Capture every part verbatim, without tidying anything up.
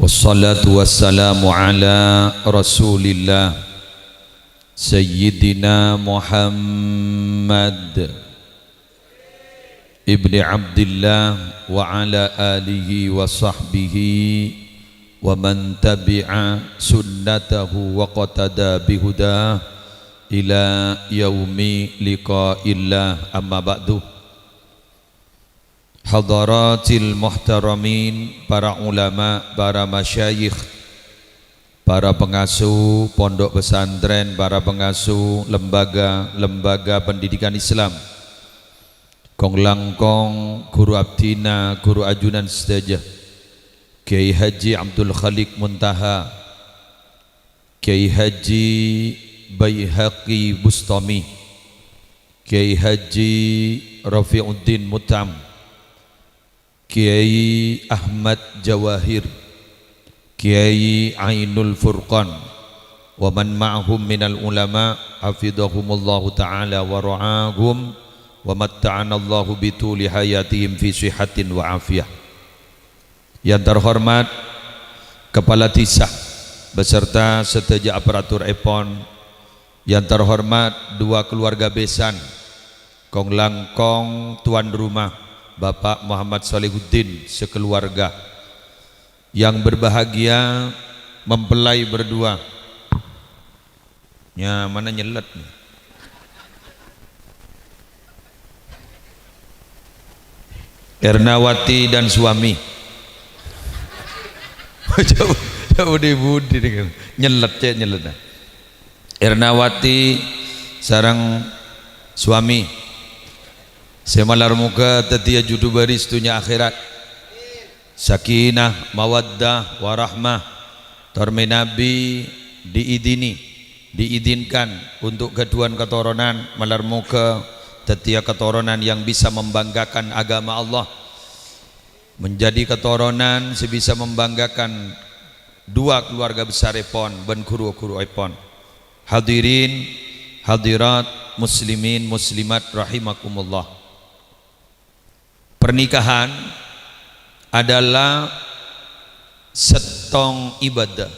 Wassalatu wassalamu ala Rasulillah Sayyidina Muhammad ibni Abdillah wa ala alihi wa sahbihi wa man tabi'a sunnatahu wa qatada bihuda ila yaumi liqa'illah, amma ba'du. Hadaratil muhtaramin, para ulama, para masyayikh, para pengasuh pondok pesantren, para pengasuh lembaga-lembaga pendidikan Islam, kong-langkong ghuru abdhina, ghuru ajunan sadhâjâ, Kyai Haji Abdul Khaliq Muntaha, Kyai Haji Baihaqi Bustami, Kyai Haji Rafiuddin Mut'am, Kyai Ahmad Jawahir, Kyai Ainul Furqan, wa man ma'ahum minal ulama, hafidhahumullahu ta'ala wa ra'ahum, wa matta'anallahu bituli hayatihim fi sihatin wa afiyah. Yang terhormat Kepala Desa beserta sadhâjâ aparaturèpon, yang terhormat dua keluarga besan, kong-langkong tuan rumah, Bapak Muhammad Solihuddin sekeluarga, yang berbahagia mempelai berdua, nyamana nyellet nih. Ernawati dan suami. Jauh, jauh di budi nih. Nyellet, cè' nyellet, nah. Ernawati sareng suami. Sè malar moghâ dhâddhiyâ judhu bâris dhunnya akhèrat. Sakinah, mawaddah, warahmah, tor mènabi diidini, diizinkan untuk ghâdhuwân katoronan, malar moghâ dhâddhiyâ katoronan yang bisa membanggakan agama Allah, menjadi katoronan sè bisa membanggakan dua keluarga besarèpon bân ru-ghuruèpon. Hadirin, hadirat, muslimin, muslimat rahimakumullah. Pernikahan adalah sèttong ibadah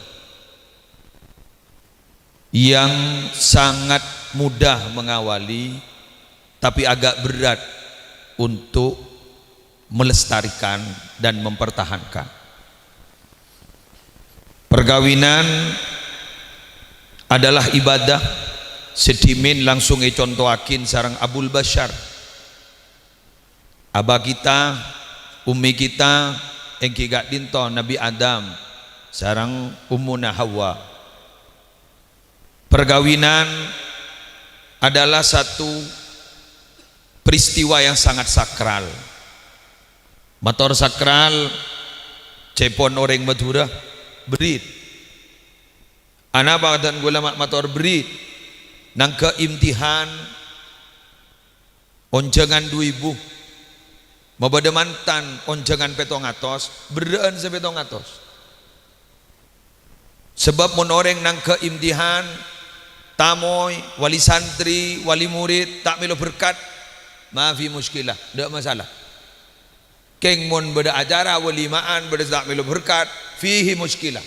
yang sangat mudah mengawali, tapi agak berat untuk melestarikan dan mempertahankan. Perkawinan adalah ibadah sè dhimèn langsung ècontowaghi sareng Abul Basyar. Aba kita, ummi kita, èngghi ka'dinto Nabbhi Adam sareng Ummuna Hawa. Perkawinan adalah satu peristiwa yang sangat sakral. Mator sakral, ca'èpon orèng Madhurâ, berrit. Anapa dhân ghulâ ma-, mator berrit? Nangghâ imtihan, onjhângan du èbu. Mabâdâ mantan onjhângan pèttong atos, berrâ'ân sè pèttong atos. Sabâb mon orèng nangghâ imtihan, tamoy, wali santri, wali murid, ta' mèlo berkat, ma fi musykilah, ta' masalah. Kèng mon bâdâ acara walima'an, bâdâ sè ta' mèlo berkat, fihi musykilah.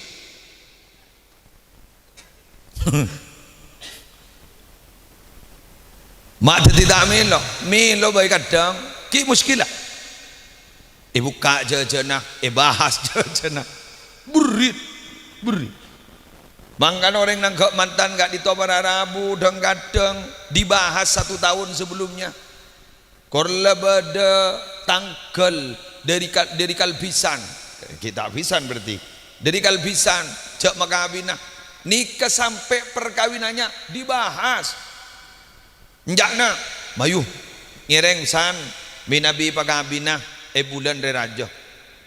Ma' dhâddhi ta' mèlo, mèlo bhâi kadhâng, ghi' musykilah. Èbukka' jhâjhâna, èbahas jhâjhâna. Berrit, berrit. Mangkana orèng nangghâ mantan ka'dinto para rabu, dhâng-kadhâng dibahas satu tahun sebelumnya. Kor la bâdâ tangghâl dâri kal-, dâri kalbisan. Ghi' ta' bisan berarti. Dâri kalbisan, jhâ' makabina. Nèka sampè' perkawinannya dibahas. Enjâ'na, mayu, ngèrèng san mènabi pakabina è bulân rè rajâ.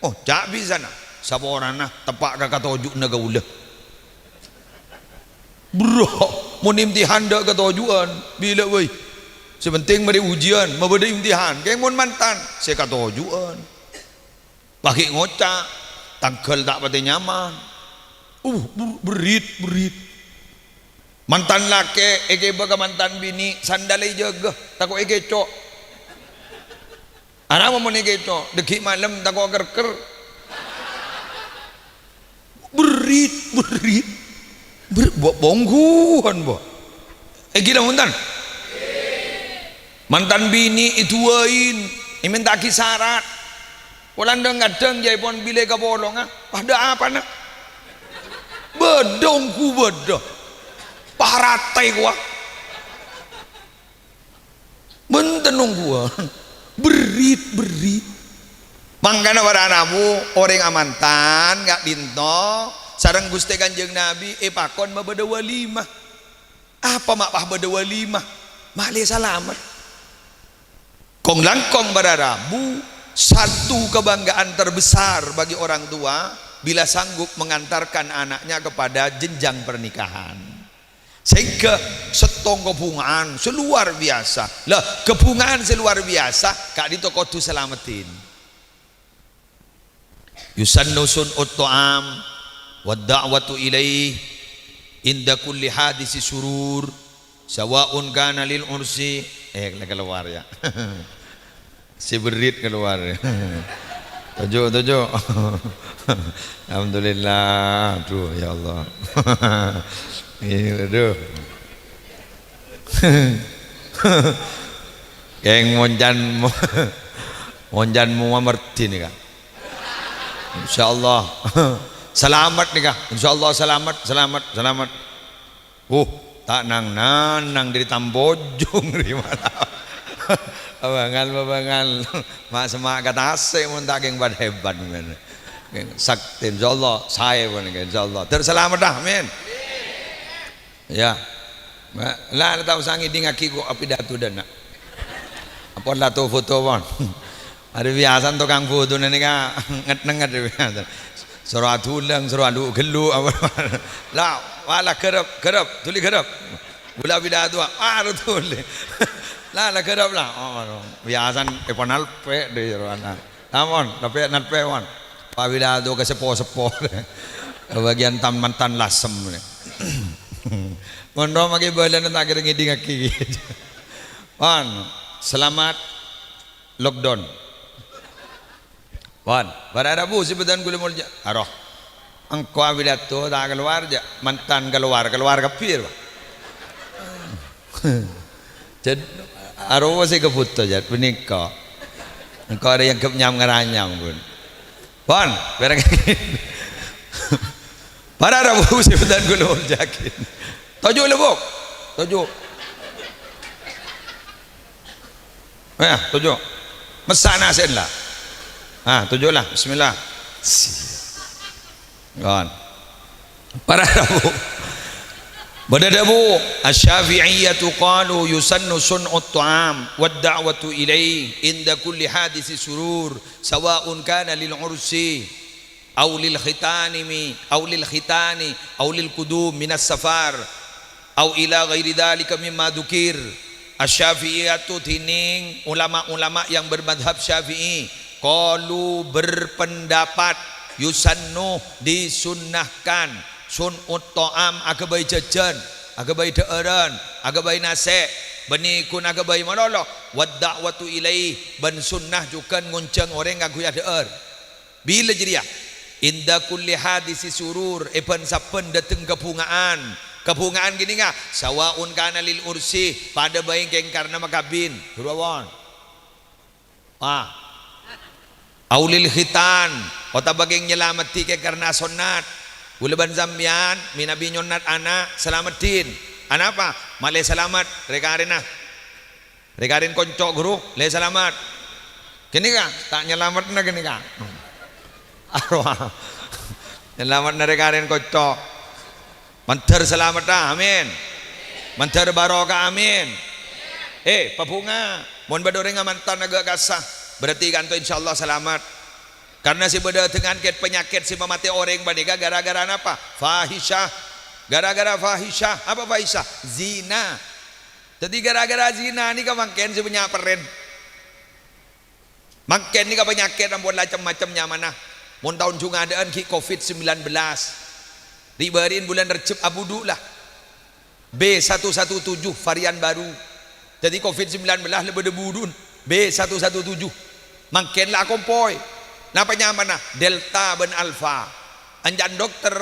Oh, ca' bisana, saporana teppa' ka katoju'na kaulâ. Bro, mon imtihan dâ' katoju'ân, bilâ bhâi. Sè pentèng marè ujiân, mabâdâ imtihan. Kèng mon mantan, sè katoju'ân. Paghi' ngoca', tangghâl ta' patè nyaman. Uh, ber-, berrit, berrit. Mantan lakè' èghibâ ka mantan binè', sandal èjâgâ, tako' èkèco'. Arapa mon èkèco'? Dâgghi' malem tako' kèr-kèr. Berrit, berrit. Ber-, bo-, bongguwan, bo. Èngghi la, montan? Mantan binè' èduwâi, èmènta'aghi sarat. Polana dhâng-kadhâng jhâ' èpon bilâ kapolonga, padâ apana? Bâdâ ongghu bâdâ. Parate kowa. Bhunten ongghuwân. Berrit-berrit. Mangkana para rabu, orèng amantan ka'dinto sareng Ghustè Kanjeng Nabi èpakon mabâdâ walimah. Apa ma' pas bâdâ walimah? Ma'lè salamet. Kong-langkong para rabu, satu kebanggaan terbesar bagi orang tua bila sanggup mengantarkan anaknya kepada jenjang pernikahan. Sehingga sèttong kabhunga'an sè luar biasa. Lah, kabhunga'an sè luar biasa ka'dinto kodhu salameddhin. Yusannu sun'ut ta'am wad da'watu ilaih inda kulli hadisi surur, sawa'un kana lil ursi, eh, keluar ya. Sè berrit keluar. Toju', toju'. Alhamdulillah. Aduh, ya Allah. Ini, aduh. Kèng moncan, moncan mowa mardhi nèka. Insyaallah. Salamet nèka. Insyaallah salamet, salamet, salamet. Uh, ta' nang-nanang dâri Tambojong, dâri mana? Abângal, abângal. Ma' sè ma' ka tasè' mon ta' kèng padâ hebat, men. Kèng saktè, insyaallah, saè pon, insyaallah. Ter salamet, dah, amin. Ya. Ma-, la, la ta' osa ngèdingngaghi ko' apidato dâna. Apa la to foto, pon? Arè biyasana tokang fotona nèka nget-nenget biyasana. Soro adulâng, soro alu' ghellu', apa. La, wala gherep, gherep, dhuli gherep. Bulâ apidato, ah, ro dhuli. La, la gherep la. Oh, biyasana èpanalpè' dâri rowana. Ampon, tapè nalpè, pon. Apidato ka seppo-seppo. Bâgiyân tam-, mantan lasem. Mon ro makè bâlâna ta' kèra ngèdingngaghi. Pon, salamet lockdown. Pon, para rabu sè bâdhân kaulâ molja. Aro. Engko' apidato ta' kalowar, jhâ' mantan kalowar, kalowar kabbhi, Pak. Jhâ' arowa sè kabhuto, jhâ' panèka. Engko' arè èyangghep nyam-ngaranyam, pon. Pon, bhâreng. Para rabu sè bâdhân kaulâ molja'aghi. Toju' la, Bu. Toju'. Eh, toju'. Messa' nasè'en la. Ah, toju' la. Bismillah. Pon. Para rabu. Bâdâ dhâbu, "Asy-Syafi'iyyatu qalu yusannu sun'ut ta'am wad da'watu ilaih inda kulli hadisi surur, sawa'un kana lil ursi, aw lil khitani mi, aw lil khitani, aw lil qudum minas safar, aw ila ghairi dzalika mimma dzukir." Asy-Syafi'iyyatu, dhinèng ulama-ulama yang bermadzhab Syafi'i, qalu, berpendapat, yusannu, disunnahkan, sun'ut ta'am, aghâbây jhâjhân, aghâbây dhâ'ârân, aghâbây nasè', bânnè ghun aghâbây malolo, wad da'watu ilaih, bân sunnah jhughân ngonjhâng orèng kaangghuy adhâ'âr. Bilâ jârèya? Inda kulli hadisi surur, è bân-sabbhân dâteng kabhunga'an. Kabhunga'an ghânèka, sawa'un kana lil ursi, padâ bhâi kèng karna makabin. Buru pon. Ah. Aw lil khitan, otabâ kèng nyalameddhi kèng karna asonnat. Kaulâ bân sampèyan, mènabi nyonnat ana', salameddhin. Anapa? Malè salamet, rè-karèna. Rè-karèn konco, ghuru, lè salamet. Ghânèka, ta' nyalameddhâ ghânèka. Arowa. Nyalameddhâ rè-karèn konco. Mandhâr salametta, amin. Mandhâr barokah, amin. Eh, pabhunga, mon bâdâ orèng amantan aghâ' kassa, berarti kanto insyaallah salamet. Karna sè bâdâ dengan kèt-panyakèt sè mamatè orèng panèka gara-gara napa? Fahisyah. Gara-gara fahisyah. Apa fahisyah? Zina. Dhâddhi, gara-gara zina nèka mangkèn sè bânnya' perrèn. Mangkèn nèka panyakèt ampon la cem-macem nyamana. Mon taon jhungadâ'ân ghi' covid sembilan belas. Ri'-bâri'in bulân Rejjeb abudhu' la. B satu satu tujuh varian baru. Dhâddhi covid sembilan belas la bâdâ budhu'na. B satu satu tujuh. Mangkèn la akompoy. Napa nyamana? Delta bân Alpha. Ancan dokter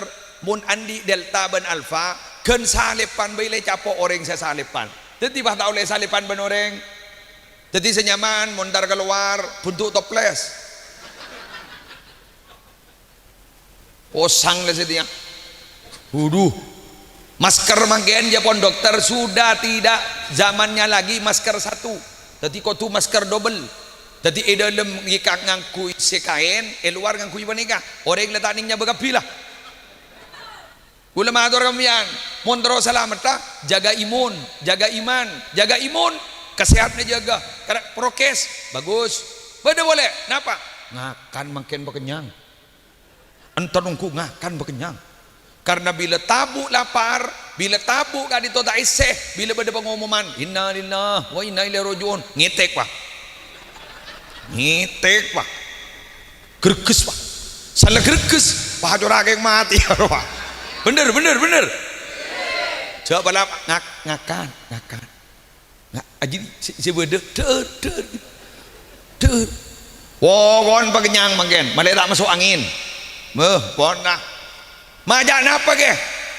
Mon andi' Delta bân Alfa, ghân salèpan bhâi lè capo' orèng sè salèpan. Dhâddhi, pas ta' ollè salèpan bân orèng. Dhâddhi, sè nyaman mon entar kalowar, bhundu' toplès. Posang la satèya. Waduh. Masker mangkèn, jâ' pon dokter, sudah tidak zamannya lagi masker satu. Dhâddhi, kodhu masker dobel. Dhâddhi, è dâlem ngèka ngangghuy sè kaèn, è lowar ngangghuy panèka. Orèng la ta' nèng nyabâ kabbhi la. Kaulâ mator ka sampèyan, mon terro salameddhâ, jaga imun, jaga iman, jaga imun, kasèhadhânna jâgâ, karè-, prokes, bagus. Bâdâ polè, napa? Ngakan mangkèn pakennyang. Enten ongghu ngakan pakennyang. Karna bilâ tabu' lapar, bilâ tabu' ka'dinto ta' èssè, bilâ bâdâ pangomoman, "Innalillahi wa inna ilaihi raji'un," ngètèk, Pak. Ngètèk, Pak. Greges, Pak. Sala greges, Pak, cora' kèng matè, Pak. Bhender, bhender, bhender. Jâ' pala ngak-, ngakan, ngakan. Nga-, ajin sè, sè bâdâ, dâr, dâr, dâr. Wowon pakennyang mangkèn, malè ta' maso' angèn. Meh, pon, nah. Maca napa, Kè?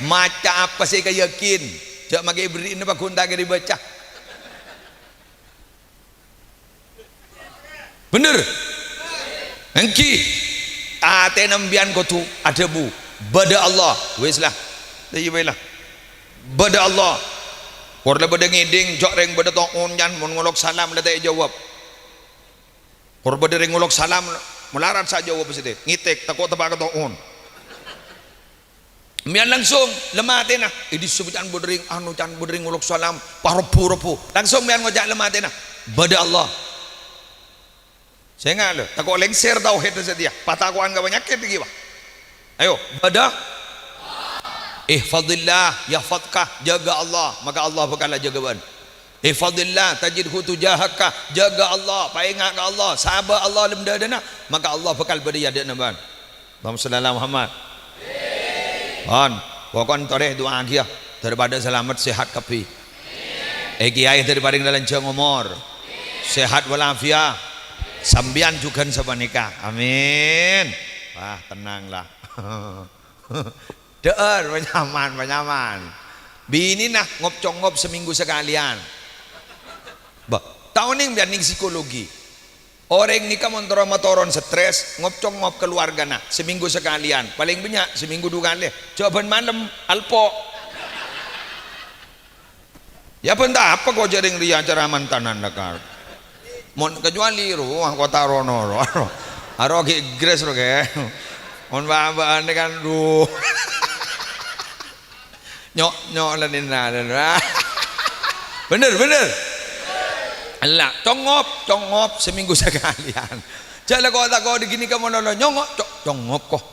Maca apa sè èkayakin. Jâ' makè èberri'na paghun ta' kèra èbâca. Bhender? Èngghi. Atèna sampèyan kodhu adhâbu, "Bâdâ Allah." Wis la. Iyâ bhâi la. "Bâdâ Allah." Kor la bâdâ ngèdhing, jâ' rèng bâdâ to'on, can, mon ngolok salam la ta' èjâwâb. Kor bâdâ rèng ngolok salam, malarat sè ajâwâb sèdhâ. Ngètèk, tako' teppa' ka to'on. Sampèyan langsung, la matèna. È dissa' can bâdâ rèng, anu, can bâdâ rèng ngolok salam, parobbu-robbu. Langsung sampèyan ngoca' la matèna, "Bâdâ Allah." Sènga' lho, tako' lèngsèr tauhidda satèya. Patako'an ka panyakèt iki, Pak. Ayo, bâdâ. Ihfadillah yahfadka, jâgâ Allah, maka Allah bhâkal ajâgâ bâ'na. Ihfadillah tajidhu tujahaka, jâgâ Allah, paènga' ka Allah, sabâ' Allah è dâlem dâdâna, maka Allah bhâkal bâdâ è adâ'na bâ'na. Allahumma shalli ala Muhammad. Pon, pokon torè du'aaghiyâ, daripada salamet sehat kabbhi. È, kèyaè dâri parèng lanjhâng omor, sehat walafiat, sampèyan jhughân sapanèka. Amin. Wah, tenang la. Dâ'âr, panyaman, panyaman. Binèna ngop-congop samènggu sakalèyan. Bâh, ta' onèng sampèyan nèng psikologi. Orèng nèka mon terro matoron stres, ngop-congop kaluwargana, samènggu sakalèyan, palèng bânnya' samènggu du kalè. Jhâ' bân malem, alpo'. Yâ, bân ta' apa ko' jhâ' rèng rèya acara mantanan la, Kak. Mon kecuali rowa kota rono, ro, ro. Aro ghi' gres, ro, Kè. Mon ba-, bâ'ân kan, duh. Nyok-nyok la nèna, la. Bhender, bhender. Ella, congop, congop samènggu sakalèyan. Jhâ' la ko'-tako' dâgghi' nèka mon lo nyongok, co-, congop ko'.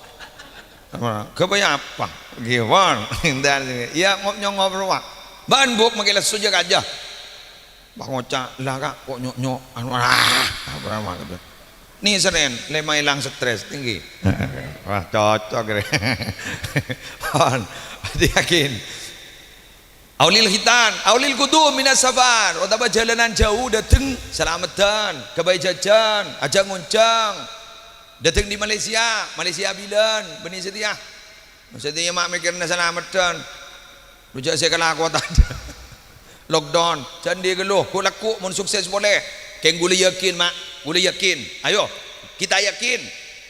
Apa? Ghâbây apa? Ghiwon. Iyâ, ngop-nyongop rowa. Bân buk mangkè lesso jâ kajâ. Pangoca', "La, Kak, ko' nyok-nyok?" Anu, ah, apa nama gitu. Ni Senen, lè maèlang stres, tinggi. Wah, cocok, rè. Pon, berarti yakin. Aulil khitan, aulil qudum minas safar, otabâ jhâlânan jhâu dâteng, salameddhân, ghâbây jhâjhân, ajhâk ngonjhâng. Dâteng dâri Malaysia, Malaysia bilân, bânnè satèya. Satèya ma' mèkkèrna salameddhân. Lu jhâ' sè kalako tadâ'. Lockdown, jhâ' andi' ghâllu, ghu'-lagghu' mon sukses polè. Kèng ghulâ yakin, ma', ghulâ yakin. Ayo, kita yakin.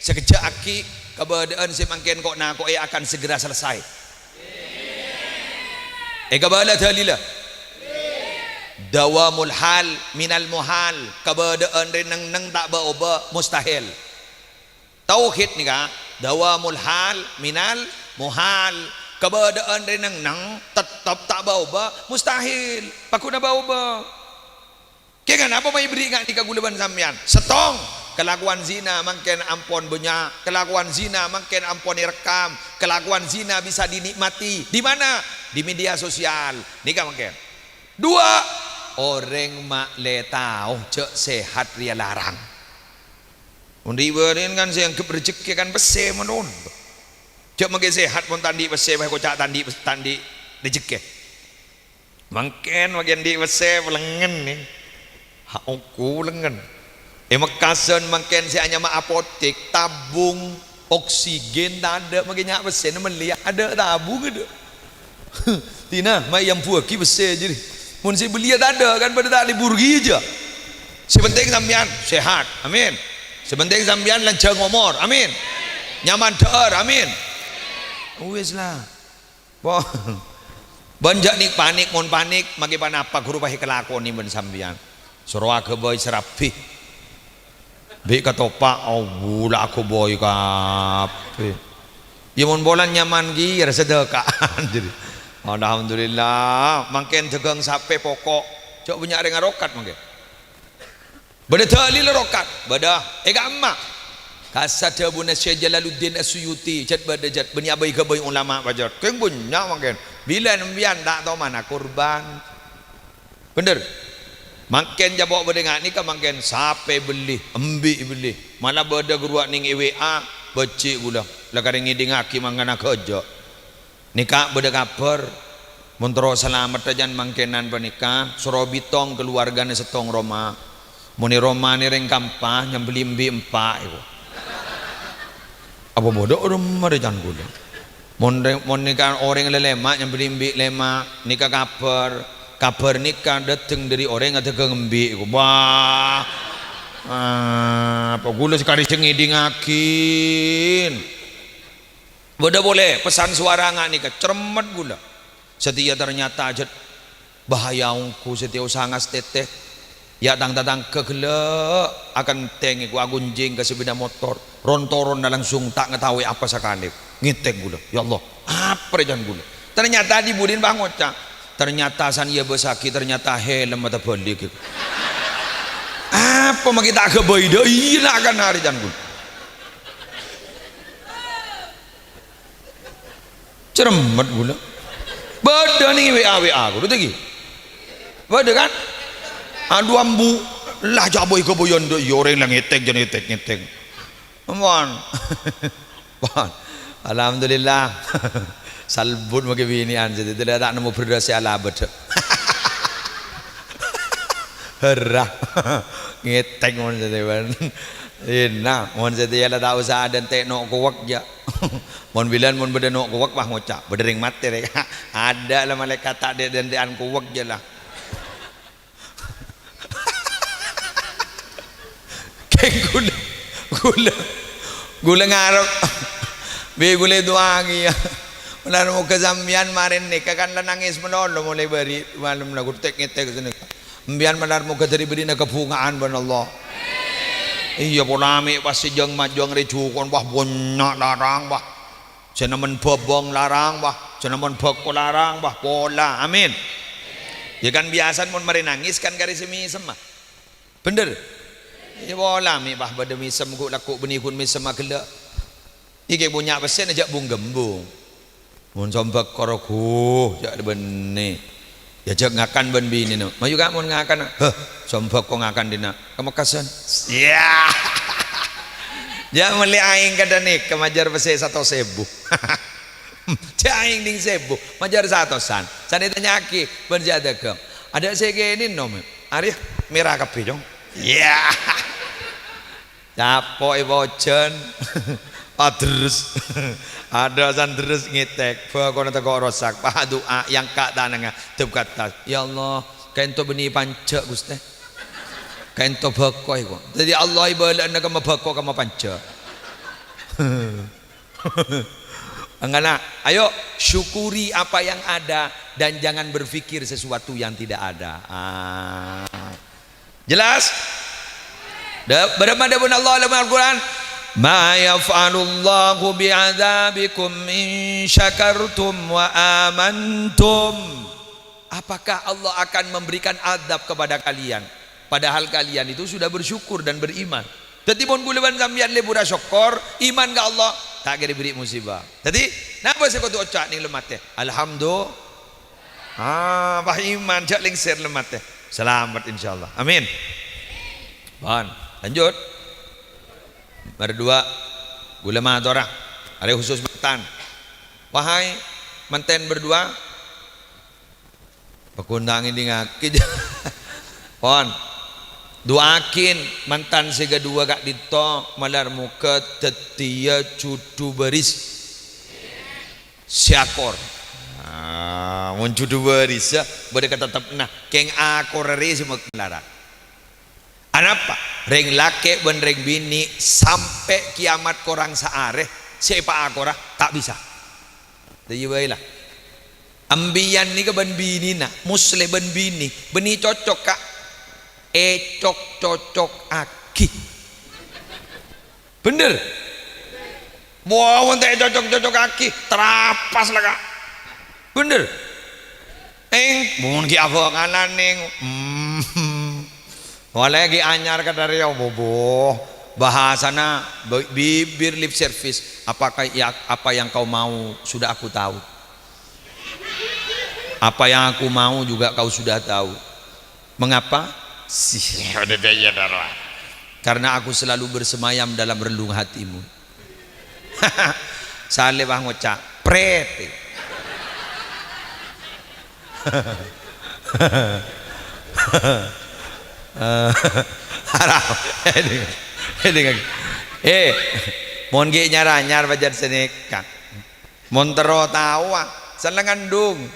Sakejjhâ' aghi' kabâdâ'ân sè mangkèn ko'-nako'è akan segera selesai. Èkabâlâ dalilla. Dawamul hal minal muhal. Kabâdâ'ân rè neng-enneng ta' bâ-obâ, mustahil. Tauhid nèka, dawamul hal minal muhal. Kabâdâ'ân rè neng-enneng tettep ta' bâ-obâ, mustahil. Paghuna bâ-obâ. Kèng anapa ma' èberri' nga' nèka ghulâ bân sampèyan? Sèttong, kalakowan zina mangkèn ampon bânnya', kalakowan zina mangkèn ampon èrekkam, kalakowan zina bisa dinikmati. Di mana? Di media sosial. Nèka mangkèn. Duwâ', orèng ma' lè tao jhâ' sehat rèya larang. Mon rè-bâri'en kan sè èangghep rejekkè kan pèssè, mon. Jhâ' mangkèn sehat mon ta' andi' pèssè, bâ, èkoca' ta' andi', ta' andi' rejekkè. Mangkèn, mangkèn andi' pèssè, pelengngen, nè. Ha, ongghu pelengngen. È Mekkasân mangkèn sè anyama apotik, tabung. Oksigen tadâ', makkè nya' pèssèna mellè, adâ' tabung adâ'. Tina, ma' èambuwâghi pèssè jârèya. Mon sè belliyâ tadâ', kan padâ ta' lebur ghi' jâ. Sè penting sampèyan sehat. Amin. Sè penting sampèyan lanjhâng omor. Amin. Nyaman dhâ'âr. Amin. Wis la. Po-, bân jâ' nik-panik, mon panik, makkè ponapa ghuru pas èkalakonè bân sampèyan. Soro aghâbây sarabi. Bi' katopa', awu, la aghâbây kabbhi. Iyâ, mon polana nyaman ghi, ya sadâka'an. Jadi, alhamdulillah, mangkèn dhâghâng sapè poko'. Jâ' bânnya' rèng arokat mangkèn. Bâdâ dalil rokat, bâdâ. È ka'emma. Kassa dhâbuna Syekh Jalaluddin As-Suyuti, jât bâdâ jât, bânnè aghâbây-ghâbây ulama pajhât. Kèng bânnya' mangkèn. Bilâ sampèyan ta' tao mana kurban. Bhender. Mangkèn jhâ' po' bâdâ nga' nèka mangkèn sapè bellè, embi' bellè. Mala bâdâ ghâruwa nèng è W A, bâjhi' ghulâ. La karè ngèdingaghi mangkana ghâjâ'. Nèka bâdâ kabhâr, mon terro salamet jân mangkènan panèka, soro bitong kaluwargana sèttong roma. Mon è romana rèng kaempa, nyambelli embi' empa' èko. Apa bâdâ roma rè can ghulâ? Mon rèng, mon nèka orèng lalèma' nyambelli embi' lèma', nèka kabhâr. Kabhâr nèka dâteng dâri orèng adhâghâng embi' èko. Wah. Ah, apa ghulâ sakarè sè ngèdingaghi. Bâdâ polè pesan sowara nga' nèka, cermet ghulâ. Satèya ternyata jât bahaya ongghu satèya osa ngastètè. Ya' tang-tatangghâ ghellâ' akantèng èko aghunjing ka sepeda motor. Ron-toronna langsung ta' ngataowè apa sakalè. Ngètèk ghulâ. Ya Allah, apa rè can ghulâ? Ternyata di-budina pas ngoca', "Ternyata san iyâ bâsaghi, ternyata helm atabâlik." Apa makkè ta' aghâbây dâ' iyâ la kan arè can ghulâ. Cermet ghulâ. Bâdâ nèng W A-W A ghulâ tèngghi. Bâdâ kan? Adu ambu. La jhâ' bâi-ghâbâiyân dâ' iyâ orèng la ngètèk, jân ngètèk, ngètèk. Ampon. Pon. Alhamdulillah. Salbut makkè binè'an satèya la ta' nemmo bherrâs sè alabâdhâ. Herra. Ngètèk mon satèya bân. Ènna, mon satèya la ta' osa adântè' no' kowèk jâ. Mon bilân mon bâdâ no' kowèk, wah, ngoca', "Bâdâ rèng matè rè." Adâ' la malaèkat ta' dântè'an kowèk jâ la. Kèng ghulâ, ghulâ, ghulâ ngarep. Bi' ghulâ èdu'aaghi, yâ. Malar moghâ sampèyan marèna nèka kan la nangès malolo molaè bâri' malem la ghuru tèk-ngètèk sanèka. Sampèyan malar moghâ dâri bâdhina kabhunga'an bân Allah. Iyâ, pola mè' pas sè jâng-majâng rè jukon, wah, bânnya' larang, wah. Sè nemmen bhâbâng larang, wah. Sè nemmen bhâko larang, wah. Pola. Amin. Yâ kan biyasana mon marè nangès kan karè sè mèsemma. Bhender? Yâ pola mè' pas bâdâ mèsem ghu', lagghu' bânnè ghun mèsem aghellâ'. Èkè bânnya' pèssèna jâ' bung-ghembung. Mon sombhâk koro ghu, jâ' bânnè. Èajhâk ngakan bân binèna. Mayu, Ka', mon ngakan. Heh, sombhâk ko ngakan dinna'. Ka Mekkasân. Yâ. Jâ' mellè aèng kadhâ' nèka majâr pèssè satos èbu. Jâ' aèng ding sèbu, majâr satosan. Sanè tanya'aghi bân sè adhâghâng. Adâ' sè kènè, nom? Arèya mèra kabbhi, Cong. Yâ. Capo'è pojhân. Adres. Adâ' san deres ngètèk. Bhâkona tako' rosak. Pas adu'a, èangka' tanangnga. Dep ka attas. "Ya Allah, kaènto bânnè panjhâ', Ghustè. Kaènto bhâko èko." Dhâddhi Allah èbâlâ'âna kemma bhâko, kemma panjhâ'. Mangkana, ayo syukuri apa yang ada dan jangan berpikir sesuatu yang tidak ada. Ah. Jelas? Da-, bârâmma dhâbuna Allah dalam Al-Qur'an, "Ma yaf'alullahu bi'adzabikum in syakartum wa amantum." Apakah Allah akan memberikan azab kepada kalian, padahal kalian itu sudah bersyukur dan beriman? Dhâddhi, mon ghulâ bân sampèyan lebura sokkor, iman ka Allah, ta' kèra èbèrri' musibah. Dhâddhi, napa sè kodhu oca' neng lem atè? Alhamdu-, ah, pas iman, jâ' lèngsèr lem atè. Salamet, insyaallah. Amin. Pon, lanjut. Berdua, ghulâ matora. Arè khusus mantan. Wahai manten berdua, Pagghun ta' ngèdingaghi. Pon. Du'aaghin mantan sè kaduwâ ka'dinto malar moghâ dhâddhiyâ jhudhu bâris sè akor. Ah, mon jhudhu bâris, ya, bâdâ katettepna. Kèng akorra rè sè mak-, malarat. Anapa? Rèng lakè' bân rèng binè' sampè' kiamat korang saarè sè èpaakora ta' bisa. Dhâjâ bhâi, la. Embiyan nèka bân binèna, Musleh bân binè, bânnè cocok, Ka'. Ècok-cocokaghi. Bhender? Wah, mon ta' ècok-cocokaghi, trapas la, Ka'. Bhender? Eng, mon ghi' abhângalan, eng. Hmm. Wala ghi' anyar ka dâri, bobo. Bahasana bi-, bibir lip service. Apakah ya, apa yang kau mau sudah aku tahu. Apa yang aku mau juga kau sudah tahu. Mengapa? Si-, karena aku selalu bersemayam dalam relung hatimu. Salè, wah, ngoca', "Pret." Haram. Ini, ini, eh, mon ghi' nyar-anyar pajhât sanèka. Mon terro taowa, sè la ngandung.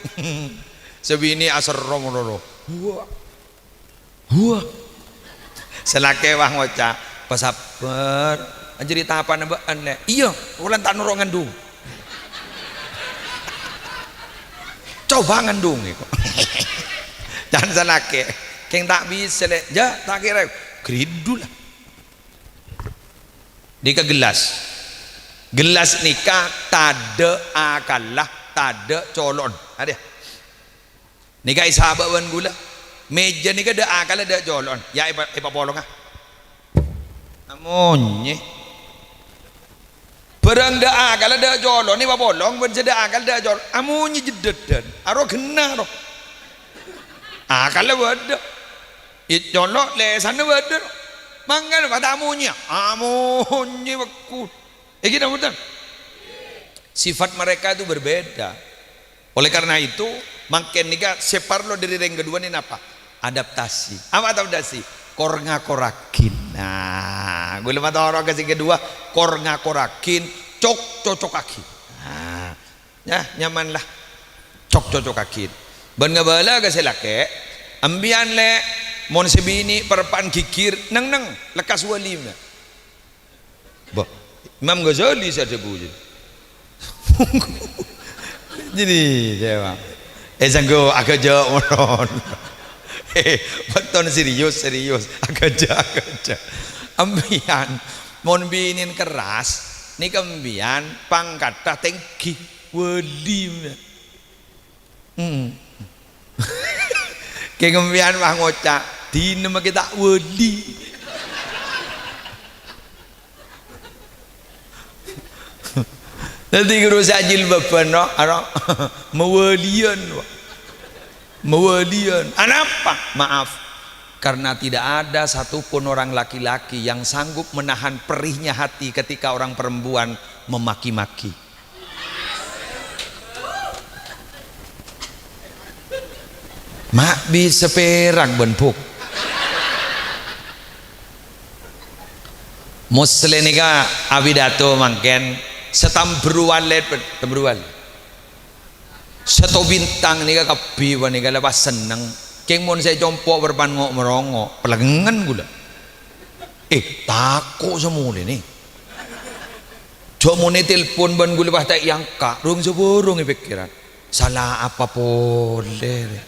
Sè binè' aserrom lho. Wah. Wah. Sè lakè, wah, ngoca', "Pasabbhâr. Anjâri tapana bâ'ân, Lè'." "Iyâ, polana ta' noro' ngandung." "Coba ngandung," èko. Can sè lakè, "Kèng ta' bisa, Lè'." "Jâ, ta' kèra." Gridhu la. Nèka gellas. Gellas nèka tadâ' akalla, tadâ' colo'na. Adâ. Nèka èsabâ' bân ghulâ. Mèja nèka dâ' akalla, dâ' colo'na. Ya, èpa-, èpapolonga. Amonyè. Bârâng dâ' akalla, dâ' colo'na èpapolong, bân sè dâ' akalla, dâ' colo'. Amonyè jeddhâddhân. Aro ghenna, ro. Akalla bâdâ. È colo' lèsanna bâdâ, ro. Mangkana pas ta' amonyè. Amonyè bekkol. Èngghi napa bhunten? Sifat mereka itu berbeda. Oleh karena itu, mangkèn nèka sè parlo dâri rèng kaduwâ nèka napa? Adaptasi. Apa adaptasi? Kor-ngakorraghin. Nah, ghulâ matoro' ka sè kaduwâ, kor-ngakorraghin, cok-cocokaghi. Nah, ya, nyaman la. Cok-cocokaghin. Bân ngabâlâ ka sè lakè', "Embiyan, Lè', mon sè binè' parappa'na ghighir, neng-neng, lekkas wali, mè'." Bâh, Imam Ghazali sè adhâbu, jadi. Jadi, dewa. Eh, sanggup agak jawab monon. Eh, beton serius, serius. Agak jawab, agak jawab. Embiyan, mon binèna kerras, nèka embiyan pangkatta tèngghi, wali. Hmm. Kèng embiyan wah ngoca', "Dinah makè ta' wali." Dhâddhi ghuru sè ajilbâbhân, no, ano, mawaliyan, Pak. Mawaliyan. Anapa? Maaf. Karena tidak ada satupun orang laki-laki yang sanggup menahan perihnya hati ketika orang perempuan memaki-maki. Ma' bisa pèrak bân buk. Musleh nèka apidato mangkèn, sè tambruwal lè-, tambruwal. Sèttong bintang nèka kabbhi panèka la pas senneng. Kèng mon sè compo' bârâmpan ngo'-, marongo', pelengngen ghulâ. Eh, tako' samolè nè. Jhâ' monè telpon bân ghulâ pas ta' èangka', rong-sabârong è pèkkèran. Sala apa polè, rè?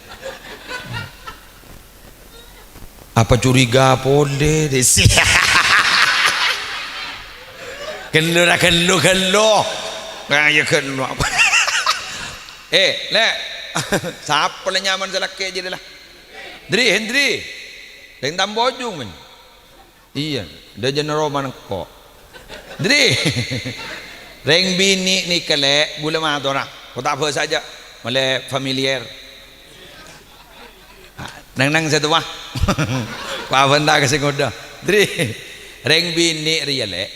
Apa curiga polè, rè? Ghâllu ra ghâllu, ghâllu. Nah, iyâ ghâllu apa? Eh, Lè'. Sapa la nyamana sè lakè' jârèya la? Dri, Hendri. Rèng Tambojung, men. Iyâ, dâjâna roma engko'. Dri. Rèng binè' nèka, Lè', ghulâ matora. Ko' ta' bhâsa jâ'. Malè familiar. Ah, neng-neng sè towa. Ko' abânta ka sè ngodâ. Dri. Rèng binè' rèya, Lè',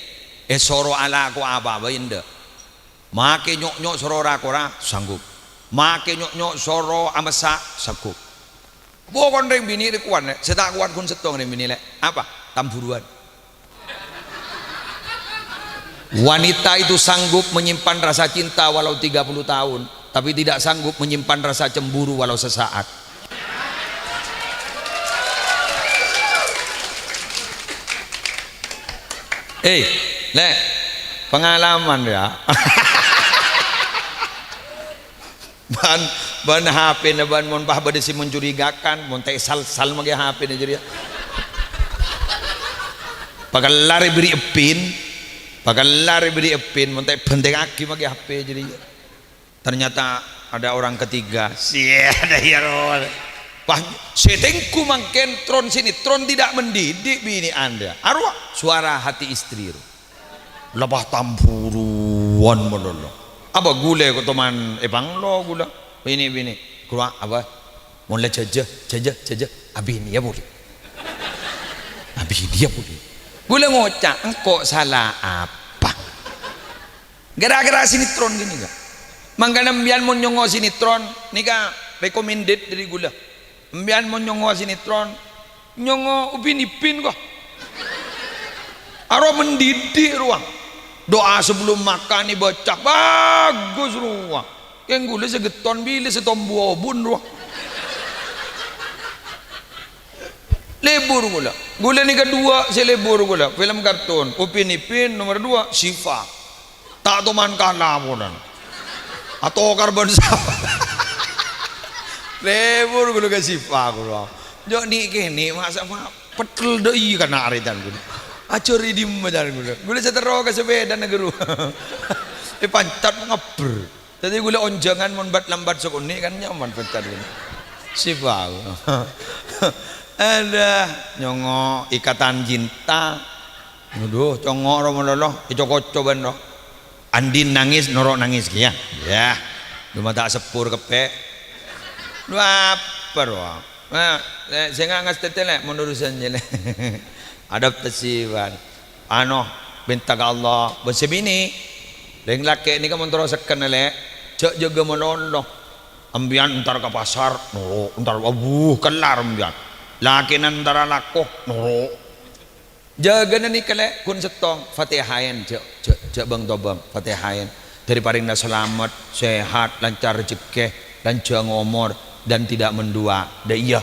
èsoro alako apa bhâi endâ'. Makè nyo'-nyo' soro ra-kora, sanggup. Makè nyo'-nyo' soro amessa', sanggup. Pokon rèng binè' rè kowat, Lè'. Sè ta' kowat ghun sèttong rèng binè', Lè'. Apa? Tamburuwân. Wanita itu sanggup menyimpan rasa cinta walau tiga puluh tahun, tapi tidak sanggup menyimpan rasa cemburu walau sesaat. Eh, Lè', pengalaman ya. Bân, bân H P-na bân mon pas bâdâ sè mencurigakan, mon ta' èsal-sal maghi H P-na jârèya. Pakellar èbèrri' eppin, pakellar èbèrri' eppin, mon ta' èbhentengngaghi maghi H P jârèya. Ternyata ada orang ketiga. Siya, ada ya, Rol. Pas sè tèngghu mangkèn tron sinetron tidak mendidik binè' Anda. Arowa suara hati istri, Rol. Lèbât tamburuwân malolo. Apa ghulâ kok toman èpanglo ghulâ? Binè', binè'. Ghulâ apa? Mon la jâjâ, jâjâ, jâjâ. Abinèya polè. Abinèya polè. Ghulâ ngoca', "Engko' sala apa?" Gara-gara sinetron ghânèka. Mangkana empèyan mon nyongngo' sinetron, nèka recommended dâri ghulâ. Empèyan mon nyongngo' sinetron, nyongngo' Upin Ipin, ko. Arowa mendidik rowa. Doa sebelum makan èbâca, bagus rowa. Kèng ghulâ sè ghetton bilâ sè tombu obun rowa. Lebur ghulâ. Ghulâ nèka duwâ' sè lebur ghulâ. Film kartun, Upin Ipin, nomer duwâ', Syifa. Ta' toman kala polana. Atokar bân sapa? Lebur ghulâ ka Syifa ghulâ. Jhâ' nè'-kènè' masa ma-, pèttel dâ' iyâ kana' arètan ghulâ. Ajhâr è dimma can ghulâ. Ghulâ sè terro ka sepèdana ghâru. Èpancat ngabbher. Dhâddhi ghulâ onjhângan mon bat-lambat sakonè' kan nyaman pèttel ghulâ. Syifa. Aduh, nyongngo' Ikatan Cinta. Aduh, congngo' ro malolo, èco-koco bân ro. Andin nangis, noro' nangis kèya. Yah, coma ta' seppur keppè'. Lu apa ro? Nah, Lè', sènga' ngastètè, Lè', mon urusan jâ, Lè'. Adaptasi, bân. Ano, mènta ka Allah, bân sè binè'. Rèng lakè' nèka mon terro sekken, Lè', jhâ' jâgâ malolo. Empèyan entar ka pasar, noro', entar, abuh, kellar empèyan. Lakèna entar alako, noro'. Jâgâna nèka, Lè', ghun sèttong, Fatihaèn, jhâ', jhâ', jhâ' bâng-tobâng, Fatihaèn. Dhâri parèngna salamet, sehat, lancar rejhekkè, lanjhâng omor, dan tidak mendua. Dâ' iyâ.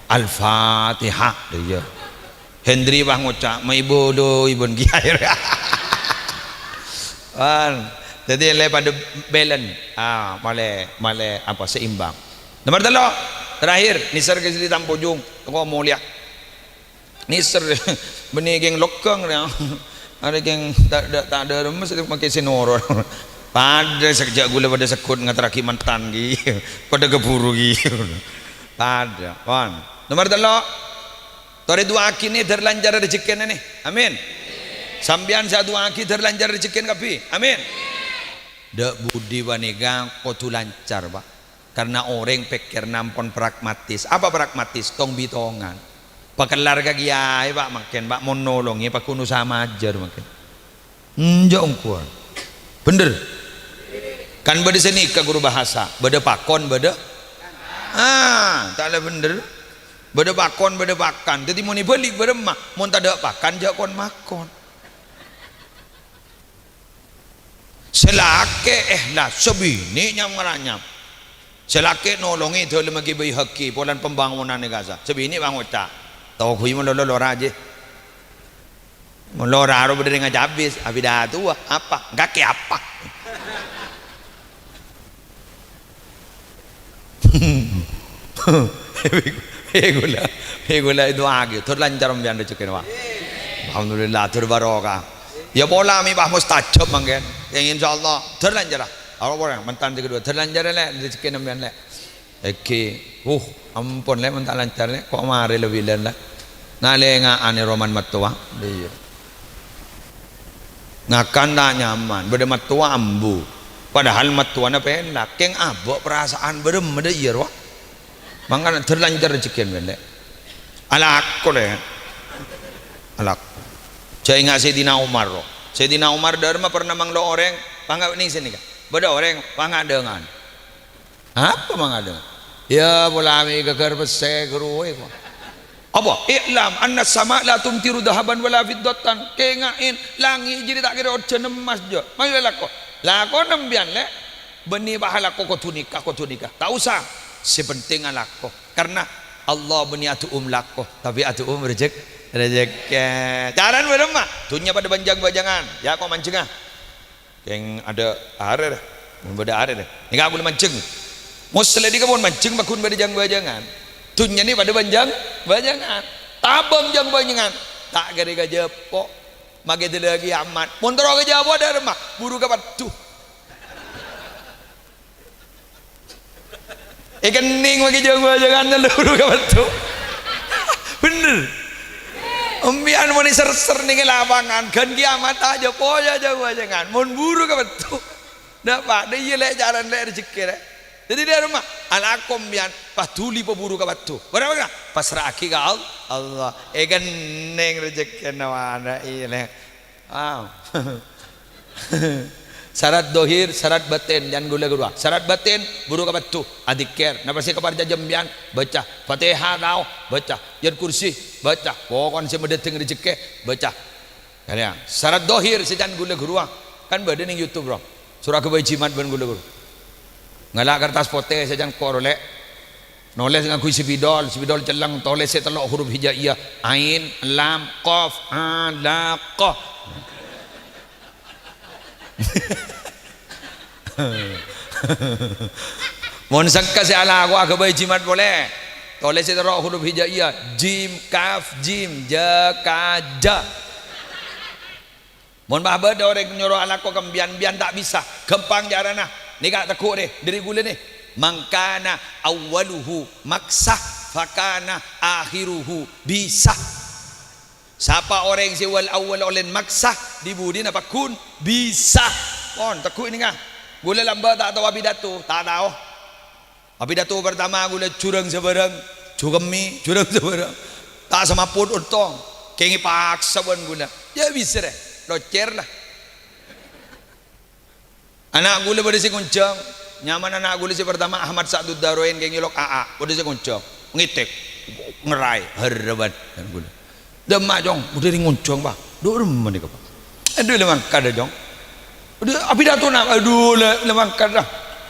Al-Fatihah. Dâ' iyâ. Hendri wah ngoca', "Mai bolo ibun kiai." Kan. Dhâddhi lè padâ belen. Ah, malè, malè apa, seimbang. Nomor tello', terakhir, nèser ka Sri Tampojung, toko molèya. Nèser, bânnè kèng logghâng, ya. Arè kèng ta', ta', ta' dâ' remmes, makè sè noro'. Padâ sakejjhâ' ghulâ padâ segghut ngaterraghi mantan, ghi. Padâ kabhuru, ghi. Padâ, pon. Nomor tello'. Torè du'aaghi, nè, dhâr lancar rejhekkèna, nè. Amin. Sampèyan sè adu'aaghi dhâr lancar rejhekkèna kabbhi. Amin. Dâ' budi panèka kodhu lancar, Pak. Karna orèng pèkkèrna ampon pragmatis. Apa pragmatis? Tong-bitongan. Pakellar ka kiyaè, Pak, mangkèn, Pak, mon nolongè, Pak, kono sama ajar, mangkèn. Enjâ' ongghuwân. Bhender? Kan bâdâ sè nèka guru bahasa, bâdâ pakon, bâdâ, ah, ta' la bhender. Bâdâ pakon, bâdâ pakan. Dhâddhi mon èbâli' bârâmma, mon tadâ' pakan, jhâ' kon-makon. Sè lakè' èhlas, sè binè' nyam-ngaranyam. Sè lakè' nolongè dâlemma Kè Baihaqi polana pembangunan è kasa. Sè binè' pangoca', "Toghuwi malolo lora, jhi." Malolo aro bâdâ rèng acabis, abidatowa, apa? Kakè apa? Eh, ghulâ, eh, ghulâ èdu'aaghi, dhâr lancar sampèyan rejhekkèna, Pak. Alhamdulillah, dhâr barokah. Ya pola mè' pas mustajab mangkèn. Yang insyaallah dhâr lancar. Apa polè, mantan sè kedua, dhâr lancar, Lè', rejhekkèna sampèyan, Lè'. Èngghi, uh, ampon, Lè', mon ta' lancar, Lè', ko' marè la bilân, Lè'. Nalènga'anè roman mattowa. Iyâ. Ngakan ta' nyaman, bâdâ mattowa ambu. Padahal mattowana pènak, kèng abâ' parasaan bârâmma dâ' iyâ rowa. Mangkana dhâr lancar rejhekkèna, Lè'. Alako, Lè'. Alako. Jhâ' enga' Sayyidina Umar, ro. Sayyidina Umar dârma pernah manglo orèng, panga' nèng sènè, ka. Bâdâ orèng, pangadângan. Apa mangadângan? Iyâ, pola mè' ghâghâr pèssè ghâruwa, ko. Apa? "I'lam anna sama la tumtiru dhahaban wala fiddatan." Kènga'è, langngè' jârèya ta' kèra ojhân emmas, jâ. Mayu lako. Lakona sampèyan, Lè'. Bânnè pahala lako kodhu nèka, kodhu nèka. Ta' osa. Sè pentèng alako. Karna Allah bânnè adu'um lako, tapè adu'um rejek-, rejekkè. Carana bârâmma? Dhunnya padâ bân jâng-bâjângan. Yâ, ko' manjhengnga. Kèng adâ' arè, rè. Mon bâdâ arè, rè. Nèka ghulâ manjheng. Moslè nèka mon manjheng, pagghun bâdâ jâng-bâjângan. Dhunnya nè padâ bân jâng-bâjângan. Tabâng jâng-bâjângan. Ta' kèra kajhâpo'. Makè dâlâghi amat. Mon terro kajhâpo' dâ' remma, buru ka paddhu. Èkennèng makè jâng-bâjângan, buru ka paddhu. Bhender. Sampèyan mon èser-ser nèng lapangan, ghân kiamat ta' jhâ'-pojhâ jâng-bâjângan. Mon buru ka paddhu. Napa? Dâ' iyâ, Lè', carana, Lè', rejekkè, Lè'. Dhâddhi, dâ' remma, alako sampèyan, paduli paburu ka paddhu. Bârâmma? Pasra'aghi ka Al-, Allah. Èkennèng rejekkèna, wa, dâ' iyâ, Lè'. Ah. Sarat dhohir, sarat bâtèn, jhân ghulâ ghâruwa. Sarat bâtèn, buru ka paddhu, adzikir. Napa sè èkaparcajâ sampèyan? Bâca. Fatihah tao? Bâca. Ayat Kursi? Bâca. Pokon sè madâteng rejekkè, bâca. Yâ, yâ. Sarat dhohir sè jhân ghulâ ghâruwa. Kan bâdâ nèng YouTube, bro. Soro aghâbây jimat bân ghulâ ghâruwa. Ngala' kertas potè sè jhân kor, Lè'. Nolès ngangghuy spidol, spidol celleng, tolès sè tello' huruf hijaiyah, ain, lam, qaf, alaqah. Mon sengka sè alako aghâbây jimat polè. Tolès sè tello' huruf hijaiyah, jim, kaf, jim, ja, ka, ja. Mon bâ' bâdâ orèng nyoro alako ka sampèyan, sampèyan ta' bisa, ghâmpang carana. Nèka tegghu' rè, dâri ghulâ nè. "Man kana awwaluhu maksah, fakana akhiruhu bisa." Sapa orèng sè wal-awwal ollèna maksah, dhi-budhina pagghun bisa. Pon, tegghu' nèka. Ghulâ lambâ' ta' tao apidato, ta' tao. Apidato partama ghulâ jhurâng sabârâng, jhukemmè jhurâng sabârâng. Ta' samaput ontong, kèng èpaksa bân ghulâ. Yâ, bisa rè, locèr la. Ana' ghulâ bâdâ sè ngonjhâng, nyamana ana' ghulâ sè partama Ahmad Sa'dud Daroin, kèng èolok Aa, bâdâ sè ngonjhâng, ngètèk, ngèraè, harrâbân, bân ghulâ. "Dâ' emma', Cong, bâdâ rèng ngonjhâng, Pa'." "Dâ' remma nèka, Pa'?" "Adhu, la mangkadhâ, Cong." "Adhu, apidatona?" "Adhu, la, la mangkadhâ."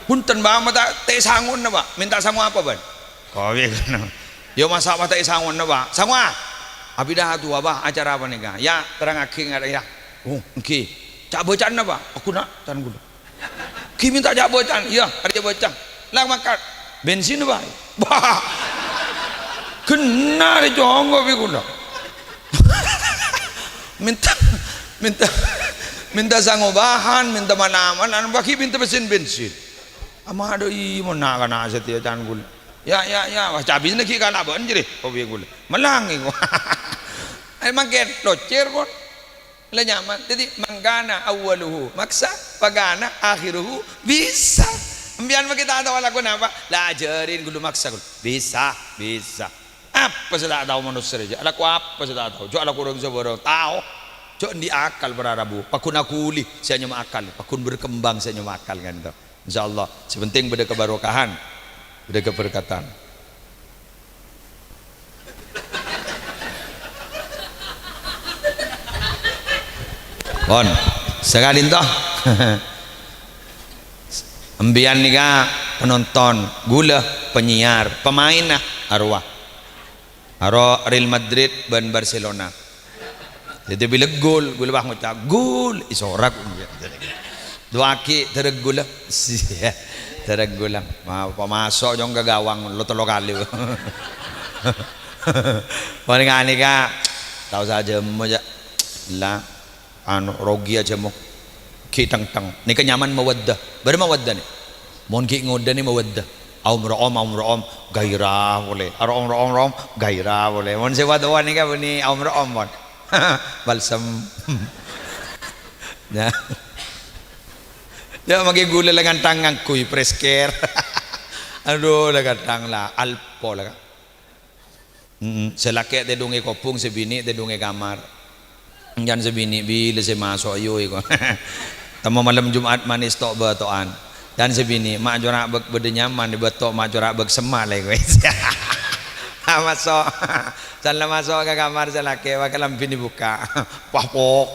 "Bhunten, Pa', ma' ta' tè' sangona, Pa'." "Mènta sango apa, bân?" "Kowi kana." "Yâ, masa' ma' ta' èsangona, Pa'?" "Sangowa?" "Apidato, Pa', acara panèka." "Yâ, terrangaghi, nga', yâ." "Oh, èngghi." "Ca'-bâca'anna, Pa'?" "Aghuna, can ghulâ." "Ghi mènta ca'-bâca'an." "Iyâ, arèya bâca." "La mangkat." "Bensin, Pa'?" "Wah, ghenna' rè congko' bi' ghulâ." Mènta, mènta, mènta sango bahan, mènta manaman, anu bâgi mènta bensin-bensin. Amadâ i mon na'-kana' satèya can ghulâ. "Yâ, yâ, yâ, wah, cabina ghi' kalabân jârèya," kopi ghulâ. Mellang èko. Ayo mangkèn, locèr, pon. La nyaman. Dhâddhi, "Man kana awwaluhu maksa, fa kana akhiruhu bisa." Sampèyan ma' ghi' ta' tao alako napa? La ajhârin ghulâ maksa ghulâ. Bisa, bisa. Apa sè ta' tao manossa rèya? Alako apa sè ta' tao? Jhâ' alako orèng sabârâng. Tao. Jhâ' andi' akal para rabu. Pagghun aghuli sè anyama akal. Pagghun berkembang sè anyama akal, kan, to. Insyaallah, sè penting bâdâ kabarokahan, bâdâ kaberkatan. Pon, sakalèn to. Sampèyan nèka penonton, ghulâ penyiar, pemainna arowa. Aro Real Madrid bân Barcelona. Dhâddhi bilâ gol, ghulâ pas ngoca', "Gol!" Èsorak. Duwâghi dârâ ghulâ. Dârâ ghulâ. Ma-, pamaso' jhung ka gawang lo-, tello kalè. Paling anèka, tao sajâ mo, jâ'. La. Anu, rogi ajâ mo. Ghi' teng-teng. Nèka nyaman mawaddah. Bârâ mawaddah nè? Mon ghi' ngodâ nè mawaddah. Aom ro'om, aom ro'om, gairah polè. Aro'om ro'om ro'om, gairah polè. Mon sè wa-, towa nèka bânnè aom ro'om, pon. Balsem. Ya. Ya, mangkè ghulâ la ghântang ngangghuy press care. Adhu, la ghântang la, Alpo la, Kak. Mm, sè lakè' tèdung è kobhung, sè binè' tèdung è kamar. Èngghân sè binè' bilâ sè maso', ayo, iko. Temmo malem Jum'at manès to'-bâto'an. Dan sè binè', "Ma' cora' bâk bâdâ nyaman, bâto ma' cora' bâk semma' lè kowe." Ah, maso'. San la maso' ka kamar sè lakè', wa kalambhina èbukka'. Wah, poko'